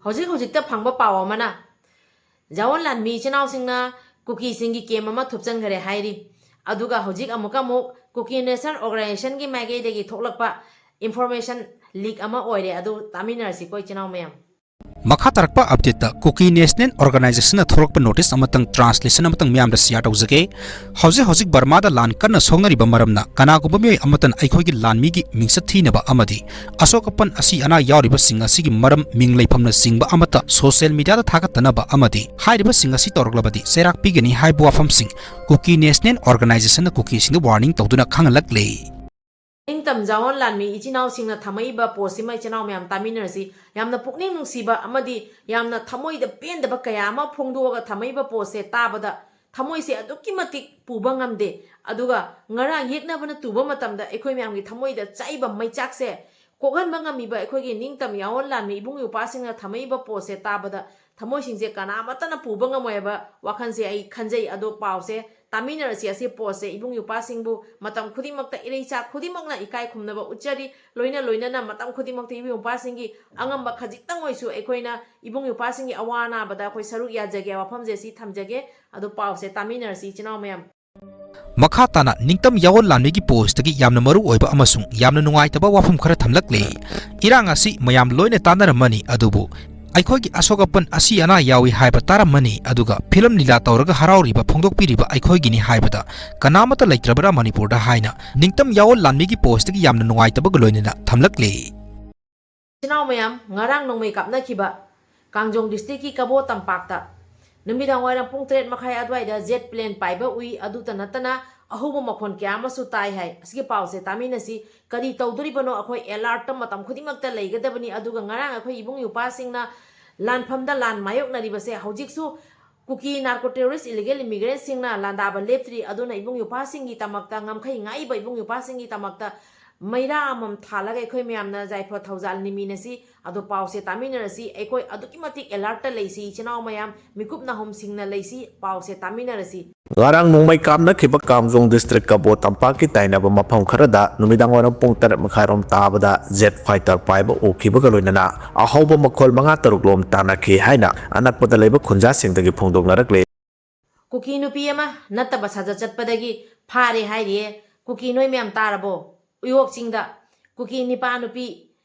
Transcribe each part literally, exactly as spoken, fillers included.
ꯍꯧꯖꯤꯛ ꯍꯧꯖꯤꯛꯇ ꯐꯪꯕ ꯄꯥꯎ ꯑꯃꯅ, ꯖꯥꯋꯣꯟ ꯂꯥꯟꯃꯤ ꯏꯆꯤꯟ ꯏꯅꯥꯎꯁꯤꯡꯅ ꯀꯨꯀꯤꯁꯤꯡꯒꯤ ꯀꯦꯝ ꯑꯃ ꯊꯨꯞꯆꯟꯈꯔꯦ ꯍꯥꯏꯔꯤ꯫ ꯑꯗꯨꯒ ꯍꯧꯖꯤꯛ ꯑꯃꯨꯛꯀ ꯑꯃꯨꯛ ꯀꯨꯀꯤ ꯅꯦꯁꯅꯦꯜ ꯑꯣꯔꯒꯅꯥꯏꯖꯦꯁꯟꯒꯤ ꯃꯥꯏꯀꯩꯗꯒꯤ ꯊꯣꯛꯂꯛꯄ ꯏꯟꯐꯣꯔꯃꯦꯁꯟ ꯂꯤꯛ ꯑꯃ ꯑꯣꯏꯔꯦ꯫ ꯑꯗꯨ ꯇꯥꯃꯤꯟꯅꯔꯁꯤꯀꯣ ꯏꯆꯤꯟ ꯏꯅꯥꯎ ꯃꯌꯥꯝ꯫ ꯃꯈꯥ ꯇꯥꯔꯛꯄ ꯑꯞꯗꯦꯠꯇ ꯀꯨꯀꯤ ꯅꯦꯁꯅꯦꯜ ꯑꯣꯔꯒꯅꯥꯏꯖꯦꯁꯟꯅ ꯊꯣꯔꯛꯄ ꯅꯣꯇꯤꯁ ꯑꯃꯇꯪ, ꯇ꯭ꯔꯥꯟꯁꯂꯦꯁꯟ ꯑꯃꯇꯪ ꯃꯤꯌꯥꯝꯗ ꯁꯤꯌꯥꯔ ꯇꯧꯖꯒꯦ꯫ ꯍꯧꯖꯤꯛ ꯍꯧꯖꯤꯛ ꯕꯔꯃꯥꯗ ꯂꯥꯟ ꯀꯟꯅ ꯁꯣꯛꯅꯔꯤꯕ ꯃꯔꯝꯅ ꯀꯅꯥꯒꯨꯝꯕ ꯃꯤꯑꯣꯏ ꯑꯃꯠꯇꯅ ꯑꯩꯈꯣꯏꯒꯤ ꯂꯥꯟꯃꯤꯒꯤ ꯃꯤꯡꯆꯠ ꯊꯤꯅꯕ ꯑꯃꯗꯤ ꯑꯁꯣꯛ ꯑꯄꯟ ꯑꯁꯤ ꯑꯅꯥ ꯌꯥꯎꯔꯤꯕꯁꯤꯡ ꯑꯁꯤꯒꯤ ꯃꯔꯝ, ꯃꯤꯡ ꯂꯩꯐꯝꯅꯆꯤꯡꯕ ꯑꯃꯠꯇ ꯁꯣꯁꯤꯌꯦꯜ ꯃꯤꯗꯤꯌꯥꯗ ꯊꯥꯒꯠꯇꯅꯕ ꯑꯃꯗꯤ ꯍꯥꯏꯔꯤꯕꯁꯤꯡ ꯑꯁꯤ ꯇꯧꯔꯛꯂꯕꯗꯤ ꯆꯩꯔꯥꯛ ꯄꯤꯒꯅꯤ ꯍꯥꯏꯕ ꯋꯥꯐꯝꯁꯤꯡ ꯀꯨꯀꯤ ꯅꯦꯁꯅꯦꯜ ꯑꯣꯔꯒꯅꯥꯏꯖꯦꯁꯟꯅ ꯀꯨꯀꯤꯁꯤꯡꯗ ꯋꯥꯔꯅꯤꯡ ꯇꯧꯗꯨꯅ ꯈꯪꯍꯜꯂꯛꯂꯦ꯫ ꯅꯤꯡꯇꯝ ꯖꯥꯋꯣꯟ ꯂꯥꯟꯃꯤ ꯏꯆꯤꯟ ꯏꯅꯥꯎꯁꯤꯡꯅ ꯊꯝꯃꯛꯏꯕ ꯄꯣꯁꯁꯤꯃ ꯏꯆꯤꯟ ꯏꯅꯥꯎ ꯃꯌꯥꯝ ꯇꯥꯃꯤꯟꯅꯔꯁꯤ꯫ ꯌꯥꯝꯅ ꯄꯨꯛꯅꯤꯡ ꯅꯨꯡꯁꯤꯕ ꯑꯃꯗꯤ ꯌꯥꯝꯅ ꯊꯃꯣꯏꯗ ꯄꯦꯟꯗꯕ ꯀꯌꯥ ꯑꯃ ꯐꯣꯡꯗꯣꯛꯑꯒ ꯊꯝꯃꯛꯏꯕ ꯄꯣꯁꯁꯦ ꯇꯥꯕꯗ ꯊꯃꯣꯏꯁꯦ ꯑꯗꯨꯛꯀꯤ ꯃꯇꯤꯛ ꯄꯨꯕ ꯉꯝꯗꯦ꯫ ꯑꯗꯨꯒ ꯉꯔꯥꯡ ꯌꯦꯛꯅꯕꯅ ꯇꯨꯕ ꯃꯇꯝꯗ ꯑꯩꯈꯣꯏ ꯃꯌꯥꯝꯒꯤ ꯊꯃꯣꯏꯗ ꯆꯥꯛꯏꯕ ꯃꯩꯆꯥꯛꯁꯦ ꯀꯣꯛꯍꯟꯕ ꯉꯝꯃꯤꯕ ꯑꯩꯈꯣꯏꯒꯤ ꯅꯤꯡꯇꯝ ꯌꯥꯋꯣꯟ ꯂꯥꯟꯃꯤ ꯏꯕꯨꯡ ꯏꯄ꯭ꯋꯥꯁꯤꯡꯅ ꯊꯝꯃꯛꯏꯕ ꯄꯣꯠꯁꯦ ꯇꯥꯕꯗ ꯊꯃꯣꯏꯁꯤꯡꯁꯦ ꯀꯅꯥꯃꯠꯇꯅ ꯄꯨꯕ ꯉꯝꯃꯣꯏ ꯍꯥꯏꯕ ꯋꯥꯈꯜꯁꯦ ꯑꯩ ꯈꯟꯖꯩ꯫ ꯑꯗꯣ ꯄꯥꯎꯁꯦ ꯇꯥꯃꯤꯟꯅꯔꯁꯤ꯫ ꯑꯁꯤ ꯄꯣꯠꯁꯦ ꯏꯕꯨꯡ ꯏꯄ꯭ꯋꯥꯁꯤꯡꯕꯨ ꯃꯇꯝ ꯈꯨꯗꯤꯡꯃꯛꯇ ꯏꯔꯩꯆꯥ ꯈꯨꯗꯤꯡꯃꯛꯅ ꯏꯀꯥꯏ ꯈꯨꯝꯅꯕ ꯎꯠꯆꯔꯤ꯫ ꯂꯣꯏꯅ ꯂꯣꯏꯅꯅ ꯃꯇꯝ ꯈꯨꯗꯤꯡꯃꯛꯇ ꯏꯕꯨꯡ ꯏꯄ꯭ꯋꯥꯁꯤꯡꯒꯤ ꯑꯉꯝꯕ ꯈꯖꯤꯛꯇꯪ ꯑꯣꯏꯁꯨ ꯑꯩꯈꯣꯏꯅ ꯏꯕꯨꯡ ꯏꯄ꯭ꯋꯥꯁꯤꯡꯒꯤ ꯑꯋꯥ ꯑꯅꯥꯕꯗ ꯑꯩꯈꯣꯏ ꯁꯔꯨꯛ ꯌꯥꯖꯒꯦ꯫ ꯋꯥꯐꯝꯁꯦ ꯁꯤ ꯊꯝꯖꯒꯦ꯫ ꯑꯗꯣ ꯄꯥꯎꯁꯦ ꯇꯥꯃꯤꯟꯅꯔꯁꯤ ꯏꯆꯤꯟ ꯏꯅꯥꯎ ꯃꯌꯥꯝ꯫ ꯃꯈꯥ ꯇꯥꯅ ꯅꯤꯡꯇꯝ ꯌꯥꯋꯣꯟ ꯂꯥꯟꯃꯤꯒꯤ ꯄꯣꯁꯇꯒꯤ ꯌꯥꯝꯅ ꯃꯔꯨ ꯑꯣꯏꯕ ꯑꯃꯁꯨꯡ ꯌꯥꯝꯅ ꯅꯨꯡꯉꯥꯏꯇꯕ ꯋꯥꯐꯝ ꯈꯔ ꯊꯝꯂꯛꯂꯦ꯫ ꯏꯔꯥꯡ ꯑꯁꯤ ꯃꯌꯥꯝ ꯂꯣꯏꯅ ꯇꯥꯟꯅꯔꯝꯃꯅꯤ, ꯑꯗꯨꯕꯨ ꯑꯩꯈꯣꯏꯒꯤ ꯑꯁꯣꯛ ꯑꯄꯟ ꯑꯁꯤ ꯑꯅꯥ ꯌꯥꯎꯏ ꯍꯥꯏꯕ ꯇꯥꯔꯝꯃꯅꯤ, ꯑꯗꯨꯒ ꯐꯤꯂꯝ ꯂꯤꯂꯥ ꯇꯧꯔꯒ ꯍꯔꯥꯎꯔꯤꯕ ꯐꯣꯡꯗꯣꯛꯄꯤꯔꯤꯕ ꯑꯩꯈꯣꯏꯒꯤꯅꯤ ꯍꯥꯏꯕꯗ ꯀꯅꯥꯃꯠꯇ ꯂꯩꯇ꯭ꯔꯕ꯭ꯔꯥ ꯃꯅꯤꯄꯨꯔꯗ ꯍꯥꯏꯅ ꯅꯤꯡꯇꯝ ꯌꯥꯋꯣꯟ ꯂꯥꯟꯃꯤꯒꯤ ꯄꯣꯁꯇꯒꯤ ꯌꯥꯝꯅ ꯅꯨꯡꯉꯥꯏꯇꯕꯒ ꯂꯣꯏꯅꯅ ꯊꯝꯂꯛꯂꯦ꯫ ꯏꯆꯤꯟ ꯏꯅꯥꯎ ꯃꯌꯥꯝ, ꯉꯔꯥꯡ ꯅꯣꯡꯃꯩ ꯀꯥꯞꯅꯈꯤꯕ ꯀꯥꯡꯖꯣꯡ ꯗꯤꯁꯇ꯭ꯔꯤꯛꯀꯤ ꯀꯕꯣ ꯇꯝꯄꯥꯛꯇ ꯅꯨꯃꯤꯗꯥꯡ ꯋꯥꯏꯔꯝ ꯄꯨꯡ ꯇꯔꯦꯠ ꯃꯈꯥꯏ ꯑꯗꯨꯋꯥꯏꯗ ꯖꯦꯠ ꯄ꯭ꯂꯦꯟ ꯄꯥꯏꯕ ꯎꯏ꯫ ꯑꯗꯨꯇ ꯅꯠꯇꯅ ꯑꯍꯧꯕ ꯃꯈꯣꯟ ꯀꯌꯥ ꯑꯃꯁꯨ ꯇꯥꯏ ꯍꯥꯏ꯫ ꯑꯁꯤꯒꯤ ꯄꯥꯎꯁꯦ ꯇꯥꯃꯤꯟꯅꯁꯤ꯫ ꯀꯔꯤ ꯇꯧꯗꯣꯔꯤꯕꯅꯣ? ꯑꯩꯈꯣꯏ ꯑꯦꯂꯥꯔꯠꯇ ꯃꯇꯝ ꯈꯨꯗꯤꯡꯃꯛꯇ ꯂꯩꯒꯗꯕꯅꯤ꯫ ꯑꯗꯨꯒ ꯉꯔꯥꯡ ꯑꯩꯈꯣꯏ ꯏꯕꯨꯡ ꯏꯄ꯭ꯋꯥꯁꯤꯡꯅ ꯂꯥꯟꯐꯝꯗ ꯂꯥꯟ ꯃꯥꯌꯣꯛꯅꯔꯤꯕꯁꯦ ꯍꯧꯖꯤꯛꯁꯨ ꯀꯨꯀꯤ ꯅꯥꯔꯀꯣ ꯇꯦꯔꯣꯔꯤꯁ ꯏꯂꯤꯒꯦꯜ ꯏꯃꯤꯒ꯭ꯔꯦꯟꯁꯤꯡꯅ ꯂꯥꯟꯗꯥꯕ ꯂꯦꯞꯇ꯭ꯔꯤ꯫ ꯑꯗꯨꯅ ꯏꯕꯨꯡ ꯏꯄ꯭ꯋꯥꯁꯤꯡꯒꯤ ꯗꯃꯛꯇ, ꯉꯝꯈꯩ ꯉꯥꯛꯏꯕ ꯏꯕꯨꯡ ꯏꯄ꯭ꯋꯥꯁꯤꯡꯒꯤ ꯗꯃꯛꯇ ꯃꯩꯔꯥ ꯑꯃꯃꯝ ꯊꯥꯜꯂꯒ ꯑꯩꯈꯣꯏ ꯃꯌꯥꯝꯅ ꯌꯥꯏꯐ ꯊꯧꯖꯥꯜ ꯅꯤꯃꯤꯟꯅꯁꯤ꯫ ꯑꯗꯣ ꯄꯥꯎꯁꯦ ꯇꯥꯃꯤꯟꯅꯔꯁꯤ꯫ ꯑꯩꯈꯣꯏ ꯑꯗꯨꯛꯀꯤ ꯃꯇꯤꯛ alert ꯂꯩꯁꯤ, ꯏꯆꯤꯟ ꯏꯅꯥꯎ ꯃꯌꯥꯝ, ꯃꯤꯀꯨꯞ ꯅꯥꯍꯨꯝ ꯁꯤꯡꯅ ꯂꯩꯁꯤ꯫ ꯄꯥꯎꯁꯦ ꯇꯥꯃꯤꯟꯅꯔꯁꯤ꯫ ꯉꯔꯥꯡ ꯅꯣꯡꯃꯩ ꯀꯥꯞꯅꯈꯤꯕ ꯀꯥꯝꯖꯣꯡ district ꯀꯕꯣ ꯇꯝꯄꯥꯛꯀꯤ ꯇꯥꯏꯅꯕ ꯃꯐꯝ ꯈꯔꯗ ꯅꯨꯃꯤꯗꯥꯡ ꯋꯥꯏꯔꯝ ꯄꯨꯡ ꯇꯔꯦꯠ ꯃꯈꯥꯏꯔꯣꯝ ꯇꯥꯕꯗ jet fighter ꯄꯥꯏꯕ ꯎꯈꯤꯕꯒ ꯂꯣꯏꯅꯅ ꯑꯍꯧꯕ ꯃꯈꯣꯜ ꯃꯉꯥ ꯇꯔꯨꯛ ꯂꯣꯝ ꯇꯥꯅꯈꯤ ꯍꯥꯏꯅ ꯑꯅꯛꯄꯗ ꯂꯩꯕ ꯈꯨꯟꯖꯥꯁꯤꯡꯗꯒꯤ ꯐꯣꯡꯗꯣꯛꯅꯔꯛꯂꯦ꯫ ꯀꯨꯀꯤ ꯅꯨꯄꯤ ꯑꯃ ꯅꯠꯇꯕ ꯁꯥꯖꯠ ꯆꯠꯄꯗꯒꯤ ꯐꯥꯔꯦ ꯍꯥꯏꯔꯤꯌꯦ꯫ ꯀꯨꯀꯤ ꯅꯣꯏ ꯃꯌꯥꯝ ꯇꯥꯔꯕꯣ? ꯎꯌꯣꯛ ꯆꯤꯡꯗ ꯀꯨꯀꯤ ꯅꯤꯄꯥ ꯅꯨꯄꯤ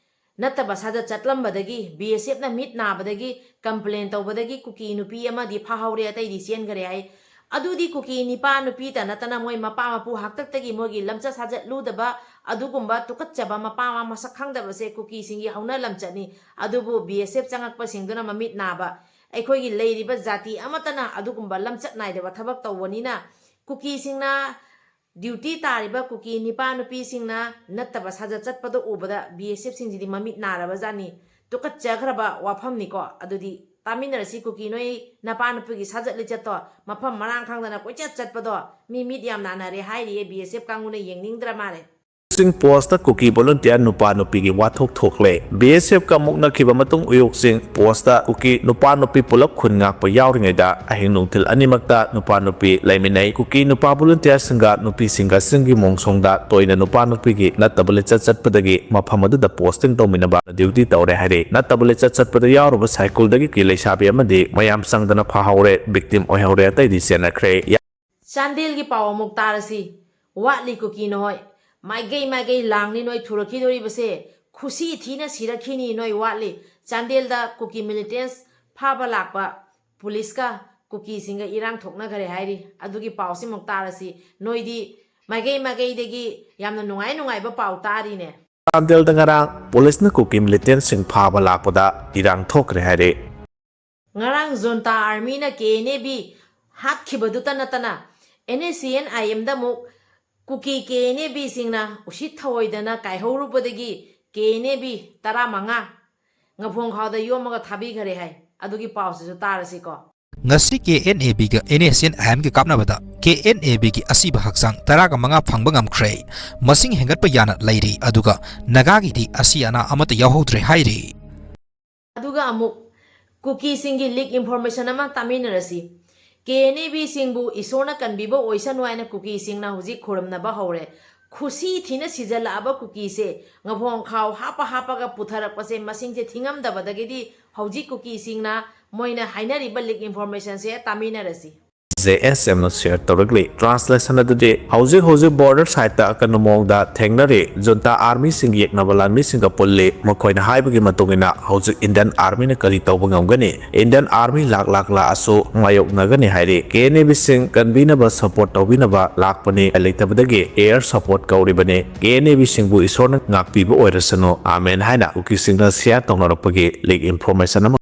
ꯅꯠꯇꯕ ꯁꯥꯖꯠ ꯆꯠꯂꯝꯕꯗꯒꯤ B S F ꯅ ꯃꯤꯠ ꯅꯥꯕꯗꯒꯤ complain ꯇꯧꯕꯗꯒꯤ ꯀꯨꯀꯤ ꯅꯨꯄꯤ ꯑꯃꯗꯤ ꯐꯥꯍꯧꯔꯦ, ꯑꯇꯩꯗꯤ ꯆꯦꯟꯈꯔꯦ ꯍꯥꯏ꯫ ꯑꯗꯨꯗꯤ ꯀꯨꯀꯤ ꯅꯤꯄꯥ ꯅꯨꯄꯤꯇ ꯅꯠꯇꯅ ꯃꯣꯏ ꯃꯄꯥ ꯃꯄꯨ ꯍꯥꯛꯇꯛꯇꯒꯤ ꯃꯣꯏꯒꯤ ꯂꯝꯆꯠ ꯁꯥꯖꯠ ꯂꯨꯗꯕ ꯑꯗꯨꯒꯨꯝꯕ ꯇꯨꯀꯠꯆꯕ ꯃꯄꯥ ꯃꯃꯥ ꯃꯁꯛ ꯈꯪꯗꯕꯁꯦ ꯀꯨꯀꯤꯁꯤꯡꯒꯤ ꯍꯧꯅ ꯂꯝꯆꯠꯅꯤ꯫ ꯑꯗꯨꯕꯨ B S F ꯆꯪꯉꯛꯄꯁꯤꯡꯗꯨꯅ ꯃꯃꯤꯠ ꯅꯥꯕ꯫ ꯑꯩꯈꯣꯏꯒꯤ ꯂꯩꯔꯤꯕ ꯖꯥꯇꯤ ꯑꯃꯠꯇꯅ ꯑꯗꯨꯒꯨꯝꯕ ꯂꯝꯆꯠ ꯅꯥꯏꯗꯕ ꯊꯕꯛ ꯇꯧꯕꯅꯤꯅ ꯀꯨꯀꯤꯁꯤꯡꯅ duty ꯇꯥꯔꯤꯕ ꯀꯨꯀꯤ ꯅꯤꯄꯥ ꯅꯨꯄꯤꯁꯤꯡꯅ ꯅꯠꯇꯕ ꯁꯥꯖꯠ ꯆꯠꯄꯗꯣ ꯎꯕꯗ B S F ꯁꯤꯡꯁꯤꯗꯤ ꯃꯃꯤꯠ ꯅꯥꯔꯕꯖꯥꯠꯅꯤ꯫ ꯇꯨꯀꯠꯆꯈ꯭ꯔꯕ ꯋꯥꯐꯝꯅꯤꯀꯣ꯫ ꯑꯗꯨꯗꯤ ꯇꯥꯃꯤꯟꯅꯔꯁꯤ, ꯀꯨꯀꯤ ꯅꯣꯏ ꯅꯄꯥ ꯅꯨꯄꯤꯒꯤ ꯁꯥꯖꯠ ꯂꯤꯆꯠꯇꯣ ꯃꯐꯝ ꯃꯔꯥꯡ ꯈꯪꯗꯅ ꯀꯣꯏꯆꯠ ꯆꯠꯄꯗꯣ ꯃꯤ ꯃꯤꯠ ꯌꯥꯝ ꯅꯥꯅꯔꯦ ꯍꯥꯏꯔꯤꯌꯦ꯫ B S F ꯀꯥꯡꯕꯨꯅ ꯌꯦꯡꯅꯤꯡꯗ꯭ꯔ ꯃꯥꯜꯂꯦ꯫ ꯆꯤꯡ post ꯀꯨꯀꯤ volunteer ꯅꯨꯄꯥ ꯅꯨꯄꯤꯒꯤ ꯋꯥꯊꯣꯛ ꯊꯣꯛꯂꯦ꯫ B S F ꯀ ꯃꯨꯛꯅꯈꯤꯕ ꯃꯇꯨꯡ ꯎꯌꯣꯛ ꯆꯤꯡ post ꯀꯨꯀꯤ ꯅꯨꯄꯥ ꯅꯨꯄꯤ ꯄꯨꯂꯞ ꯈꯨꯟ ꯉꯥꯛꯄ ꯌꯥꯎꯔꯤꯉꯩꯗ ꯑꯍꯤꯡ ꯅꯨꯡꯊꯤꯜ ꯑꯅꯤꯃꯛꯇ ꯅꯨꯄꯥ ꯅꯨꯄꯤ ꯂꯩꯃꯤꯟꯅꯩ꯫ ꯀꯨꯀꯤ ꯅꯨꯄꯥ volunteer ꯁꯤꯡꯒ ꯅꯨꯄꯤꯁꯤꯡꯒ ꯆꯤꯡꯒꯤ ꯃꯣꯡꯁꯣꯡꯗ ꯇꯣꯏꯅ ꯅꯨꯄꯥ ꯅꯨꯄꯤꯒꯤ ꯅꯠꯇꯕ ꯂꯤꯆꯠ ꯆꯠꯄꯗꯒꯤ ꯃꯐꯝ ꯑꯗꯨꯗ posting ꯇꯧꯃꯤꯟꯅꯕ duty ꯇꯧꯔꯦ ꯍꯥꯏꯔꯤ꯫ ꯅꯠꯇꯕ ꯂꯤꯆꯠ ꯆꯠꯄꯗ ꯌꯥꯎꯔꯨꯕ ꯁꯥꯏꯀꯨꯜꯗꯒꯤ ꯀꯤ ꯂꯩꯁꯥꯕꯤ ꯑꯃꯗꯤ ꯃꯌꯥꯝ ꯆꯪꯗꯅ ꯐꯥꯍꯧꯔꯦ꯫ Victim ꯑꯣꯏꯍꯧꯔꯦ, ꯑꯇꯩꯗꯤ ꯆꯦꯟꯅꯈ꯭ꯔꯦ꯫ ꯆꯥꯟꯗꯦꯜꯒꯤ ꯄꯥꯎ ꯑꯃꯨꯛ ꯇꯥꯔꯁꯤ꯫ ꯋꯥꯠꯂꯤ ꯀꯨꯀꯤ ꯅꯣꯏ꯫ ꯃꯥꯏꯒꯩ ꯃꯥꯏꯒꯩ ꯂꯥꯡꯅꯤ ꯅꯣꯏ ꯊꯨꯔꯛꯈꯤꯗꯣꯔꯤꯕꯁꯦ꯫ ꯈꯨꯁꯤ ꯊꯤꯅ ꯁꯤꯔꯛꯈꯤꯅꯤ ꯅꯣꯏ ꯋꯥꯠꯂꯤ꯫ ꯆꯥꯟꯗꯦꯜꯗ ꯀꯨꯀꯤ militants ꯐꯥꯕ ꯂꯥꯛꯄ ꯄꯨꯂꯤꯁꯀ ꯀꯨꯀꯤꯁꯤꯡꯒ ꯏꯔꯥꯡ ꯊꯣꯛꯅꯈꯔꯦ ꯍꯥꯏꯔꯤ꯫ ꯑꯗꯨꯒꯤ ꯄꯥꯎꯁꯤ ꯑꯃꯨꯛ ꯇꯥꯔꯁꯤ꯫ ꯅꯣꯏꯗꯤ ꯃꯥꯏꯒꯩ ꯃꯥꯏꯒꯩꯗꯒꯤ ꯌꯥꯝꯅ ꯅꯨꯡꯉꯥꯏ ꯅꯨꯡꯉꯥꯏꯕ ꯄꯥꯎ ꯇꯥꯔꯤꯅꯦ꯫ ꯆꯥꯟꯗꯦꯜꯗ ꯉꯔꯥꯡ ꯄꯨꯂꯤꯁꯅ ꯀꯨꯀꯤ militantꯁꯤꯡ ꯐꯥꯕ ꯂꯥꯛꯄꯗ ꯏꯔꯥꯡ ꯊꯣꯛꯈ꯭ꯔꯦ ꯍꯥꯏꯔꯤ꯫ ꯉꯔꯥꯡ ꯖꯣꯟꯇꯥ armyꯅ K N A B ꯍꯥꯠꯈꯤꯕꯗꯨꯇ ꯅꯠꯇꯅ N S C N I Mꯗ ꯑꯃꯨꯛ ꯀꯨꯀꯤ K N A Bꯁꯤꯡꯅ ꯎꯁꯤꯠ ꯊꯑꯣꯏꯗꯅ ꯀꯥꯏꯍꯧꯔꯨꯕꯗꯒꯤ K N A B ꯇꯔꯥꯃꯉꯥ ꯉꯐꯣꯡ ꯈꯥꯎꯗ ꯌꯣꯝꯃꯒ ꯊꯥꯕꯤꯈꯔꯦ ꯍꯥꯏ꯫ ꯑꯗꯨꯒꯤ ꯄꯥꯎꯁꯤꯁꯨ ꯇꯥꯔꯁꯤꯀꯣ꯫ ꯉꯁꯤ ꯀꯦ ꯑꯦꯟ ꯑꯦ ꯕꯤꯒ ꯑꯦꯟ ꯑꯦꯁ ꯑꯦꯟ ꯑꯥꯏ ꯑꯦꯝꯒꯤ ꯀꯥꯞꯅꯕꯗ ꯀꯦ ꯑꯦꯟ ꯑꯦ ꯕꯤꯒꯤ ꯑꯁꯤꯕ ꯍꯛꯆꯥꯡ ꯇꯔꯥꯒ ꯃꯉꯥ ꯐꯪꯕ ꯉꯝꯈ꯭ꯔꯦ꯫ ꯃꯁꯤꯡ ꯍꯦꯟꯒꯠꯄ ꯌꯥꯅ ꯂꯩꯔꯤ, ꯑꯗꯨꯒ ꯅꯥꯒꯥꯒꯤꯗꯤ ꯑꯁꯤ ꯑꯅꯥ ꯑꯃꯠꯇ ꯌꯥꯎꯍꯧꯗ꯭ꯔꯦ ꯍꯥꯏꯔꯤ꯫ ꯑꯗꯨꯒ ꯑꯃꯨꯛ ꯀꯨꯀꯤꯁꯤꯡꯒꯤ ꯂꯤꯛ ꯏꯟꯐꯣꯔꯃꯦꯁꯟ ꯑꯃ ꯇꯥꯃꯤꯟꯅꯔꯁꯤ꯫ ꯀꯦ ꯑꯦꯟ ꯑꯦ ꯕꯤꯁꯤꯡꯕꯨ ꯏꯁꯣꯔꯅ ꯀꯟꯕꯤꯕ ꯑꯣꯏꯁꯅꯨ ꯍꯥꯏꯅ ꯀꯨꯀꯤꯁꯤꯡꯅ ꯍꯧꯖꯤꯛ ꯈꯨꯔꯨꯝꯅꯕ ꯍꯧꯔꯦ꯫ ꯈꯨꯁꯤ ꯊꯤꯅ ꯁꯤꯖꯜꯂꯛꯑꯕ ꯀꯨꯀꯤꯁꯦ ꯉꯐꯣꯡ ꯈꯥꯎ ꯍꯥꯞꯄ ꯍꯥꯞꯄꯒ ꯄꯨꯊꯔꯛꯄꯁꯦ ꯃꯁꯤꯡꯁꯦ ꯊꯤꯉꯝꯗꯕꯗꯒꯤꯗꯤ ꯍꯧꯖꯤꯛ ꯀꯨꯀꯤꯁꯤꯡꯅ ꯃꯣꯏꯅ ꯍꯥꯏꯅꯔꯤꯕ ꯂꯤꯛ ꯏꯟꯐꯣꯔꯃꯦꯁꯟꯁꯦ ꯇꯥꯃꯤꯟꯅꯔꯁꯤ꯫ ꯖꯦ ꯑꯦꯁ ꯑꯦꯝꯅ ꯁꯤꯌꯔ ꯇꯧꯔꯛꯂꯤ꯫ ꯇ꯭ꯔꯥꯟꯁꯂꯦꯁꯟ ꯑꯗꯨꯗꯤ ꯍꯧꯖꯤꯛ ꯍꯧꯖꯤꯛ ꯕꯣꯔꯗꯔ ꯁꯥꯏꯠꯇ ꯑꯀꯟꯕ ꯃꯑꯣꯡꯗ ꯊꯦꯡꯅꯔꯤ꯫ ꯖꯨꯟꯇꯥ ꯑꯥꯔꯃꯤꯁꯤꯡ ꯌꯦꯛꯅꯕ ꯂꯥꯟꯃꯤꯁꯤꯡꯒ ꯄꯨꯜꯂꯤ꯫ ꯃꯈꯣꯏꯅ ꯍꯥꯏꯕꯒꯤ ꯃꯇꯨꯡ ꯏꯟꯅ ꯍꯧꯖꯤꯛ ꯏꯟꯗꯤꯌꯟ ꯑꯥꯔꯃꯤꯅ ꯀꯔꯤ ꯇꯧꯕ ꯉꯝꯒꯅꯤ? ꯏꯟꯗꯤꯌꯟ ꯑꯥꯔꯃꯤ ꯂꯥꯛ ꯂꯥꯛ ꯂꯥꯛꯑꯁꯨ ꯃꯥꯌꯣꯛꯅꯒꯅꯤ ꯍꯥꯏꯔꯤ꯫ ꯀꯦ ꯑꯦꯟ ꯑꯦ ꯕꯤꯁꯤꯡ ꯀꯟꯕꯤꯅꯕ, ꯁꯄꯣꯔꯠ ꯇꯧꯕꯤꯅꯕ ꯂꯥꯛꯄꯅꯤ꯫ ꯂꯩꯇꯕꯗꯒꯤ ꯑꯦꯌꯔ ꯁꯄꯣꯔꯠ ꯀꯧꯔꯤꯕꯅꯤ꯫ ꯀꯦ ꯑꯦꯟ ꯑꯦ ꯕꯤꯁꯤꯡꯕꯨ ꯏꯁꯣꯔꯅ ꯉꯥꯛꯄꯤꯕ ꯑꯣꯏꯔꯁꯅꯨ꯫ ꯑꯥꯃꯦꯟ ꯍꯥꯏꯅ ꯀꯨꯀꯤꯁꯤꯡꯅ ꯁꯤꯌꯔ ꯇꯧꯅꯔꯛꯄꯒꯤ ꯂꯤꯛ ꯏꯟꯐꯣꯔꯃꯦꯁꯟ ꯑꯃ꯫